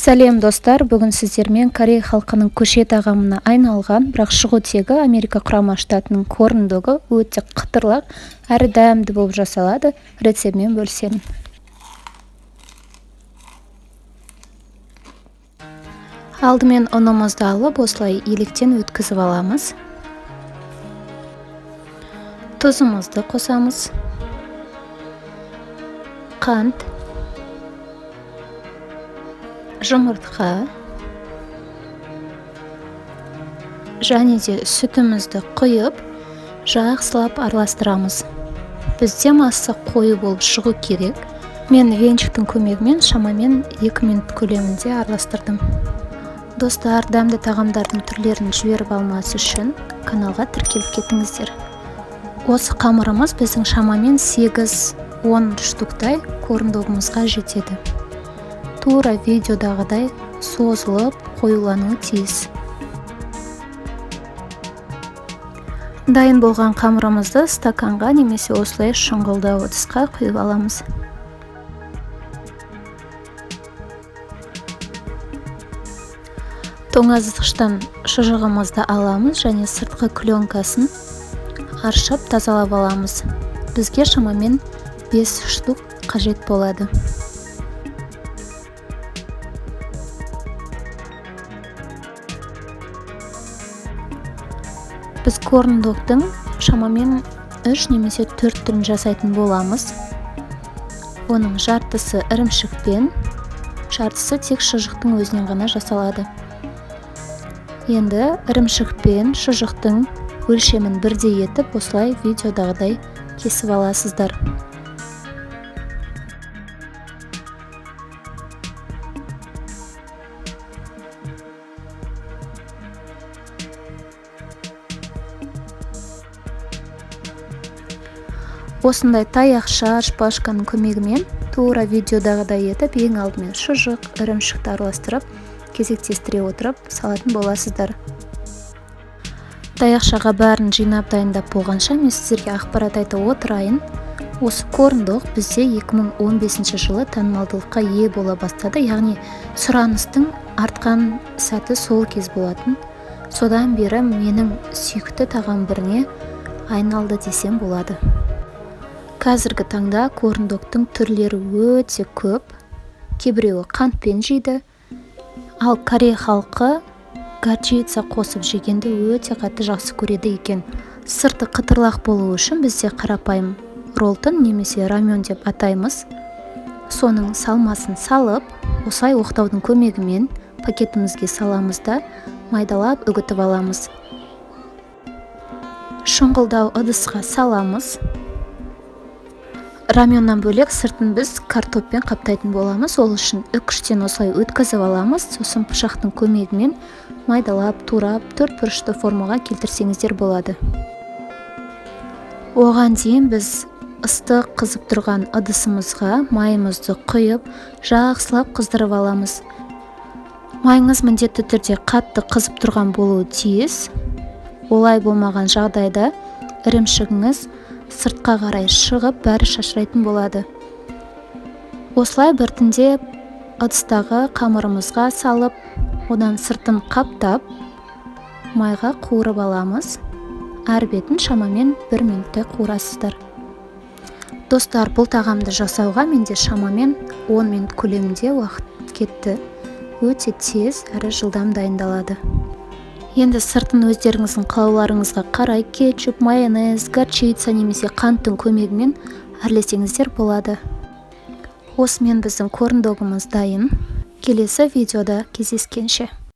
Сәлем, достар! Бүгін сіздермен корей халқының көше тағамына айналған, бірақ шығу тегі Америка Құрама Штатының корн-догы өте қытырлақ әрі дәмді болып жасалады, рецептімен бөлісемін. Алдымен ұнымызды алып, осылай електен өткізіп аламыз. Тұзымызды қосамыз. Қант, жұмыртқа және де сүтімізді құйып, жақсылап араластырамыз. Бізде масса қою болып шығу керек. Мен венчиктің көмегімен шамамен 2 минут көлемінде араластырдым. Достар, дәмді тағамдардың түрлерін жіберіп алмас үшін каналға тіркеліп кетіңіздер. Осы қамырымыз біздің шамамен 8-10 штуктай корн-догымызға жетеді. Тура видеодағыдай созылып қоюлануы тиіс. Дайын болған қамырымызды стаканға немесе осылай шұңғылдау ыдысқа құйып аламыз. Тоңазытқыштан шұжығымызды аламыз және сыртқы пленкасын аршып тазалап аламыз. Бізге шамамен 5 штук қажет болады. Біз корн-догтың шамамен 3 немесе 4 түрін жасайтын боламыз. Оның жартысы ірімшікпен, жартысы тек шұжықтың өзінен ғана жасалады. Енді ірімшікпен шұжықтың өлшемін бірдей етіп, осылай видеодағыдай кесіп аласыздар. Осындай таяқша, шпажканың көмегімен тура видеодағыдай етіп, ең алдымен шұжық, ірімшікті араластырып, кезектестіре отырып салатын боласыздар. Таяқшаға бәрін жинап дайындап болғанша мен сіздерге ақпарат айта отырайын. Осы корн-дог бізде 2015 жылы танымалдылыққа ие бола бастады, яғни сұраныстың артқан сәті сол кез болатын. Содан бері менің сүйікті тағам біріне айналды десем болады. Қазіргі таңда корн-догтың түрлері өте көп. Кейбіреуі қантпен жейді, ал корей халқы горчица қосып жегенді өте қатты жақсы көреді екен. Сырты қытырлақ болуы үшін бізде қарапайым роллтон немесе рамен деп атаймыз. Соның салмасын салып, осылай оқтаудың көмегімен пакетімізге саламыз да, майдалап үгітіп аламыз. Шұңғылдау ыдысқа саламыз. Раменнан бөлек сыртын біз картоппен қаптайтын боламыз. Ол үшін үкіштен осылай өткізіп аламыз, сосын пышақтың көмегімен майдалап, турап, төрт бұрышты формаға келтірсеңіздер болады. Оған дейін біз ыстық қызып тұрған ыдысымызға майымызды құйып, жақсылап қыздырып аламыз. Майыңыз міндетті түрде қатты қызып тұрған болуы тиіс. Олай болмаған жағдайда ірімшігіңіз сыртқа қарай шығып, бәрі шашырайтын болады. Осылай біртіндеп ыдыстағы қамырымызға салып, одан сыртын қаптап, майға қуырып аламыз. Әр бетін шамамен 1 минуттай қуырасыздар. Достар, бұл тағамды жасауға менде шамамен 10 минут көлемінде уақыт кетті. Өте тез әрі жылдам дайындалады. Енді сыртын өздеріңіздің қалауларыңызға қарай кетчуп, майонез, горчица немесе қанттың көмегімен әрлесеңіздер болады. Осымен біздің корн-догымыз дайын. Келесі видеода кездескенше.